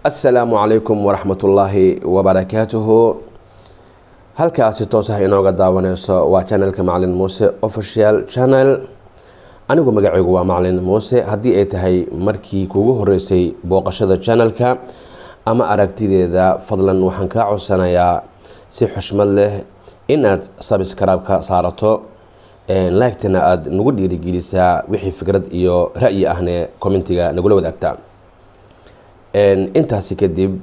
Assalaamu calaykum waraxmatullaahi wabarakaatuhu. Halkaasi toos ah inooga daawaneyso waa channelka Macalin Muuse Official Channel. Anigu magacaygu waa Macalin Muuse. Haddii ay tahay markii kugu horeysay booqashada channelka ama aragtideeda, fadlan waxaan kaa codsanayaa si xushmad leh inaad subscribe-ka saarato, like-tana aada nagu dhiirigelisaa, wixii fikrad iyo ra'yi ahne commentiga nagula wadaagtaa. Intaasi kadib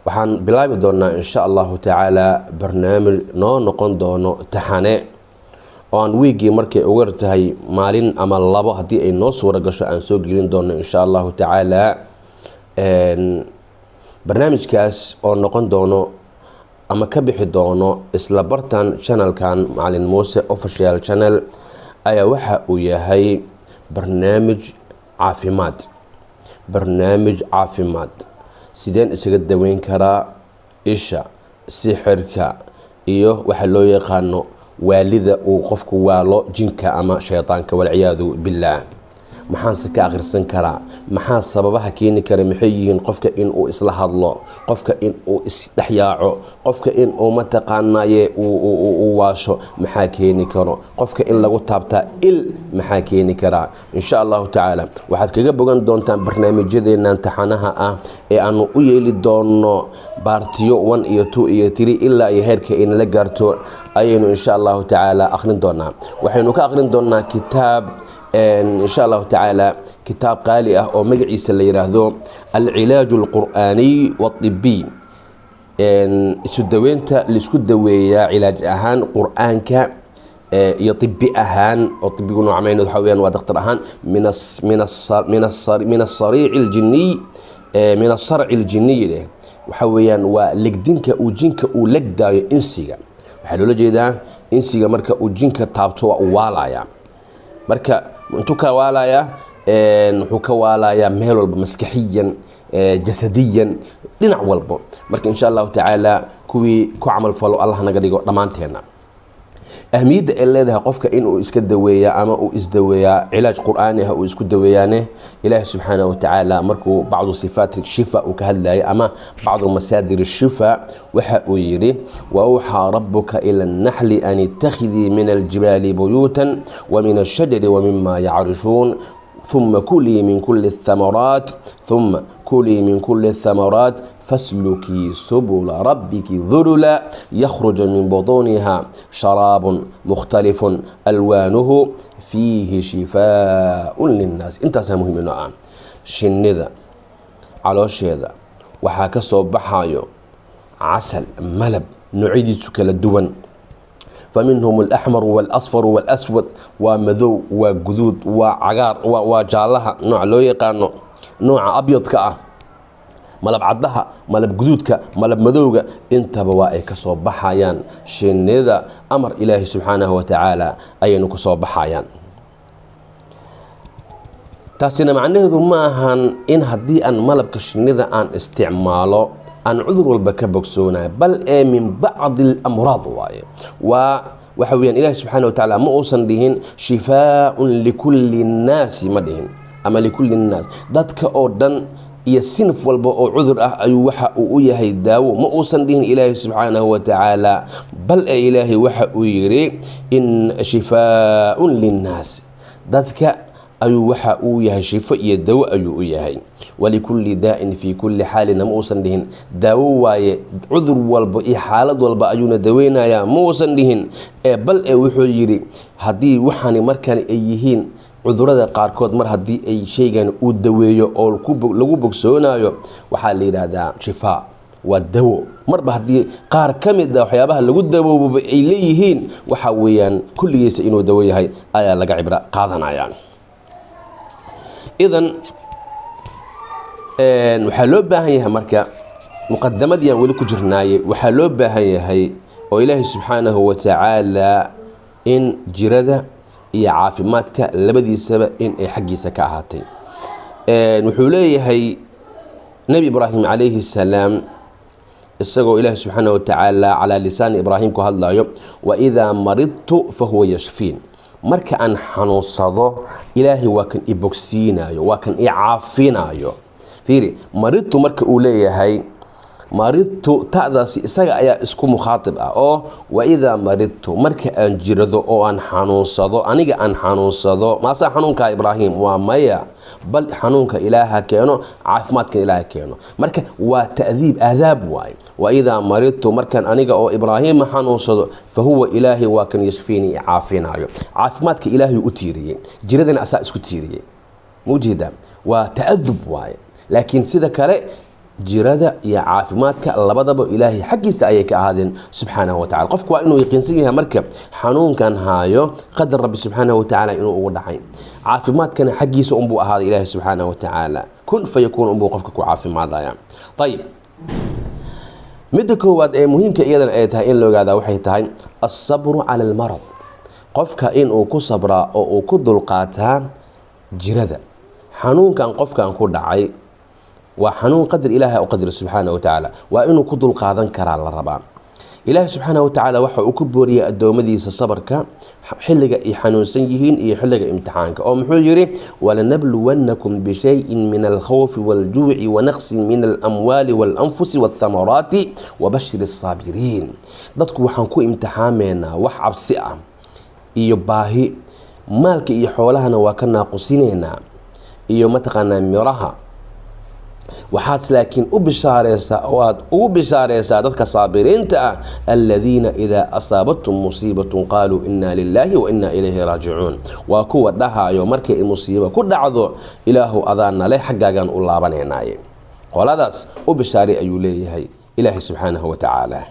waxaan bilaabi doonaa, insha Allahu tacaala, barnaamij noo noqon doono taxane oo aan wiiggii markay ugu yartahay maalin ama labo, haddii ay noo suura gasho, aan soo gelin doono, insha Allahu tacaala. Barnaamijkaas oo noqon doono ama ka bixi doono isla bartan channelkan Macalin Muuse Official Channel ayaa waxa uu yahay barnaamij caafimaad. Barnaamij caafimaad: sideen isaga daweyn karaa isha, sixirka iyo waxa loo yaqaano waalida uu qofku waalo, jinka ama shaydaanka, walciyaadu billaah? Maxaanse ka akhrisan karaa? Maxaa sababaha keeni kara? Maxay yihiin qofka inuu isla hadlo, qofka inuu isdhexyaaco, qofka inuu mataqaanaye uu waasho? Maxaa keeni karo? Qofka in lagu taabtaa il maxaa keeni karaa? Insha Allahu tacaala waxaad kaga bogan doontaan barnaamijyadeenan taxanaha ah ee aanu u yeeli doono part-iyo 1 iyo 2 iyo 3 ilaa iyo heerka inala gaarto ayaynu, insha Allahu tacaala, akhrin doonaa. Waxaynu ka akhrin doonaa kitaab, insha Allahu tacaala, kitaab qaali ah oo magaciisa la yiraahdo Alcilaaj Alqur'aaniy waaibiy, isu daweynta laisku daweeyaa cilaaj ahaan Qur-aanka iyo ibi ahaan, oo ibigu noocmayn waxa weyaan waa daktar ahaan, min asariici aljiniy, min asarci aljiniy leh. Waxa weeyaan waa legdinka uu jinka uu legdaayo insiga. Waxaa loola jeedaa insiga marka uu jinka taabto waa uu waalayaa. Marka intuu ka waalayaa, wuxuu ka waalayaa meel walba, maskaxiyan, jasadiyan, dhinac walbo. Marka, insha Allahu tacaala, kuwii ku camal falo Allah naga dhigo dhammaanteena. Ahmiyadda ay leedahay qofka inuu iska daweeyaa ama uu isdaweeyaa cilaaj qur-aani ah uu isku daweeyaane, Ilaahi subxaanahu watacaala markuu bacdu sifaat shifa uu ka hadlayay ama bacdu masaadir shifa, waxa uu yidhi: "Wawxaa rabuka ila annaxli an ittakhidii min aljibaali buyuutan wa min ashajari wamima yacrishun, ثم كلي من كل الثمرات، ثم كلي من كل الثمرات فاسلكي سبل ربك ذللا، يخرج من بطونها شراب مختلف ألوانه فيه شفاء للناس." Intaasaa muhiim inoo ah. Shinnida caloosheeda waxaa ka soo baxayo casal, malab noocyadiisu kala duwan. Faminhum alaxmar walasfar walaswad, waa madow, waa guduud, waa cagaar, waa jaalaha nooca loo yaqaano, nooca abyadka ah, malab caddaha, malab guduudka, malab madowga, intaba waa ay ka soo baxayaan shinnida. Amar Ilaahi subxaanahu watacaala ayaynu ku soo baxayaan. Taasina macnaheedu ma ahan in haddii aan malabka shinnida aan isticmaalo aan cudur walba ka bogsoonayo, bal ee min bacdi alamraad waaye. Waa waxa weyaan, Ilahi subxaana watacaala ma uusan dhihin shifaaun likulli nnaasi, ma dhihin ama likulli nnaas, dadka oo dhan iyo sinf walba oo cudur ah ayuu waxa uu u yahay daawo, ma uusan dhihin Ilaahi subxaanahu watacaala. Bal ee Ilaahay waxa uu yidhi in shifaaun linnaas, dadka ayuu waxa uu yahay shifo iyo dawo ayuu u yahay. Walikulli daa'in fii kulli xaalina ma uusan dhihin. Daawo waaye, cudur walba iyo xaalad walba ayuuna daweynayaa ma uusan dhihin. Ee bal ee wuxuu yidhi haddii waxaani markan ay yihiin cudurada qaarkood, mar haddii ay shaygan uu daweeyo oo lagu bogsoonayo, waxaa la yidhaahdaa shifaa, waa dawo. Marba haddii qaar ka mid a waxyaabaha lagu dawooboba ay leeyihiin, waxa weeyaan kulligiisa inuu dawo yahay ayaa laga cibro qaadanaya. Idan waxaa loo baahan yahay, marka muqadamadii aan weli ku jirnaaye, waxaa loo baahan yahay oo Ilaahay subxaanahu watacaala in jirada iyo caafimaadka labadiisaba in ay xaggiisa ka ahaatay. Wuxuu leeyahay Nebi Ibraahim calayhi salaam, isagoo Ilaahi subxaanahu watacaala calaa lisaani Ibraahim ku hadlayo: "Waidaa maridtu fahuwa yashfiin." Marka aan xanuunsado, Ilaahay waa kan i bogsiinayo, waa kan i caafinayo. Fiiri, maridtu marka uu leeyahay maridtu, ta'daasi isaga ayaa isku mukhaatib ah oo waidaa maridtu, marka aan jirado oo aan xanuunsado, aniga aan xanuunsado, maasaa xanuunkaa Ibraahim? Waa maya, bal xanuunka Ilaaha keeno, caafimaadkan Ilaaha keeno. Marka waa ta'diib, aadaab waaye. Waidaa maridtu, markaan aniga oo Ibraahima xanuunsado, fa huwa Ilaahay waa kan yashfiinii, caafinayo. Caafimaadka Ilaahay u tiiriyey, jiradana asaa isku tiiriyey. Maujeedaa? Waa ta'adub waaye. Laakiin sida kale jirada iyo caafimaadka labadaba Ilaahay xaggiisa ayay ka ahaadeen subxaanahu wa tacala. Qofku waa inuu yaqiinsan yahay marka xanuunkan haayo qadar Rabbi subxaanahu wa tacaala inuu ugu dhacay, caafimaadkana xaggiisa unbuu ahaaday Ilaahay subxaanahu wa tacaala, kun fayakuun unbuu qofka ku caafimaadaya. Ayib, midda koowaad ee muhiimka iyadana ay tahay in la ogaadaa waxay tahay alsabru cala almarad, qofka inuu ku sabraa oo uu ku dulqaataa jirada. Xanuunkan qofkan ku dhacay waa xanuun qadar Ilaahay u qadar subxaana wa tacaala, waa inuu ku dulqaadan karaa la rabaa. Ilaahay subxaana wa tacaala waxa uu ku booriyey addoommadiisa sabarka xilliga ay xanuunsan yihiin iyo xilliga imtixaanka, oo muxuu yidhi? Walanabluwannakum bishayin min alkhawfi waljuuci wanaqsin min alamwaali waalanfusi walthamaraati wabashir asaabiriin. Dadku waxaan ku imtixaameynaa wax cabsi ah iyo baahi, maalka iyo xoolahana waa ka naaqusinaynaa iyo mataqaanaa miraha. Waxaad laakiin u bishaareysaa oo aada ugu bishaareysaa dadka saabiriinta ah, aladiina idaa asaabathum musiibatun qaaluu inaa lilaahi wa inaa ilayhi raajicuun. Waa kuwa dhahayo markay musiibo ku dhacdo, Ilaahu adaa nale, xaggaagaan u laabanaynaye, qoladaas u bishaaray ayuu leeyahay Ilaahay subxaanahu wa tacaala.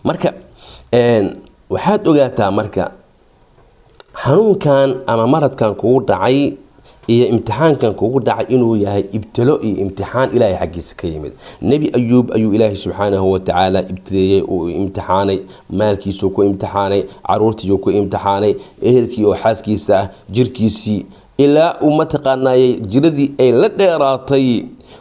Marka waxaad ogaataa marka xanuunkan ama maradkan kugu dhacay iyo imtixaankan kugu dhacay inuu yahay ibtilo iyo imtixaan Ilaahay xaggiisa ka yimid. Nebi Ayuub ayuu Ilaahay subxaanahu wa tacaala ibtileeyey, uu imtixaanay, maalkiisuu ku imtixaanay, caruurtiiyuu ku imtixaanay, ehelkii oo xaaskiisa ah, jirkiisii, ilaa uu mataqaanayay jiradii ay la dheeraatay.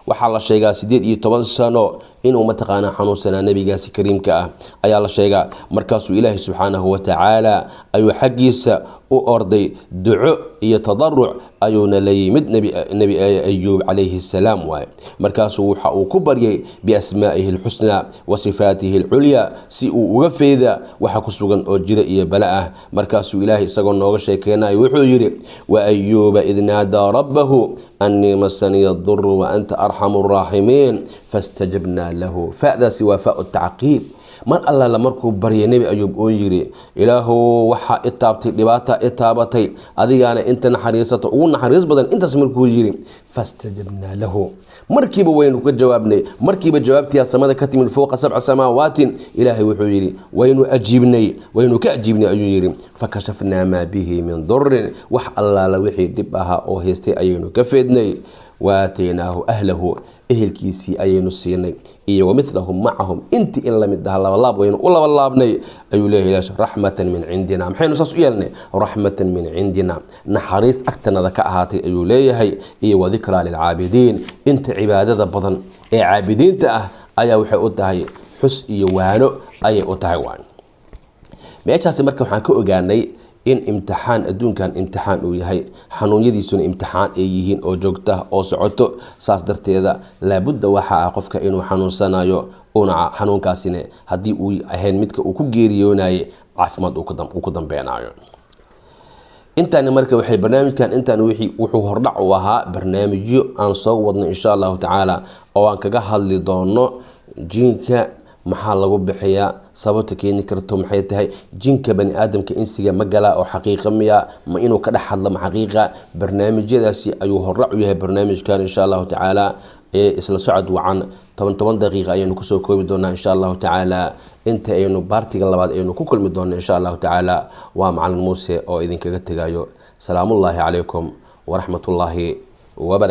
Waxaa la sheegaa 18 sano inuu mataqaanaa xanuunsanaa nebigaasi kariimka ah ayaa la sheegaa. Markaasuu Ilaahay subxaanahu wa tacaala ayuu xaggiisa u orday, duco iyo tadaruc ayuuna la yimid Nebi Ayuub calayhi salaam waaye. Markaasuu waxa uu ku baryay biasmaa'ihi alxusnaa wa sifaatihi alculyaa si uu uga feeda waxa ku sugan oo jira iyo bala ah. Markaasuu Ilaahay isagoo nooga sheekeynayo wuxuu yidhi: wa ayuuba id naadaa rabbahu annii masaniya duru wa anta arxamu araaximiin fastajabnaa lahu. Fa'daasi waa fa'u tacqiib. Mar allaala markuu baryay Nebi Ayuub oo yidhi: Ilaahu, waxaa i taabtay dhibaata, i taabatay, adigaana inta naxariisato ugu naxariis badan, intaas markuu yidhi, fastajabnaa lahu, markiiba waynu ka jawaabnay. Markiiba jawaabtiyaa samada ka timid, fowqa sabca samaawaatin. Ilaahay wuxuu yidhi waynu ajiibnay, waynu ka ajiibnay ayuu yidhi. Fakashafnaa maa bihi min durin, wax allaala wixii dhib ahaa oo haystay ayaynu ka feednay. Waataynaahu ahlahu, ehelkiisii ayaynu siinay, iyo wamilahum macahum, intii in lamid ah labalaab waynu u labalaabnay ayuu leeyahay Ilaah, raxmatan min cindina. Maxaynu saas u yeelnay? Raxmatan min cindina, naxariis agtanada ka ahaatay ayuu leeyahay, iyo wadikraa lilcaabidiin, inta cibaadada badan ee caabidiinta ah ayaa waxay u tahay xus iyo waano ayay u tahay. Waan meeshaasi marka waxaan ka ogaanay in imtixaan adduunkan imtixaan uu yahay, xanuunyadiisuna imtixaan ay yihiin oo joogta oo socoto. Saas darteeda laabudda waxa ah qofka inuu xanuunsanayo, una xanuunkaasina haddii uu ahayn midka uu ku geeriyoonaye, caafimaad uu ku dambeynayo. Intaani marka waxay barnaamijkan intaan wixii wuxuu hordhac u ahaa barnaamijyo aan soo wadno insha Allahu tacaala, oo aan kaga hadli doono jinka maxaa lagu bixiyaa, sababta keeni karto maxay tahay, jinka bani aadamka insiga ma galaa oo xaqiiqa miya, ma inuu ka dhex hadlo ma xaqiiqa. Barnaamijyadaasi ayuu hordhac u yahay barnaamijkan insha Allahu tacaala. Ee isla socod wacan, 10 daqiiqa ayaynu kusoo koobi doonaa insha Allahu tacaala. Inta aynu baartiga labaad aynu ku kulmi doono insha Allahu tacaala, waa Macalin Muuse oo idinkaga tegayo. Salaamullaahi calaykum waraxmatullaahi wabarakatu.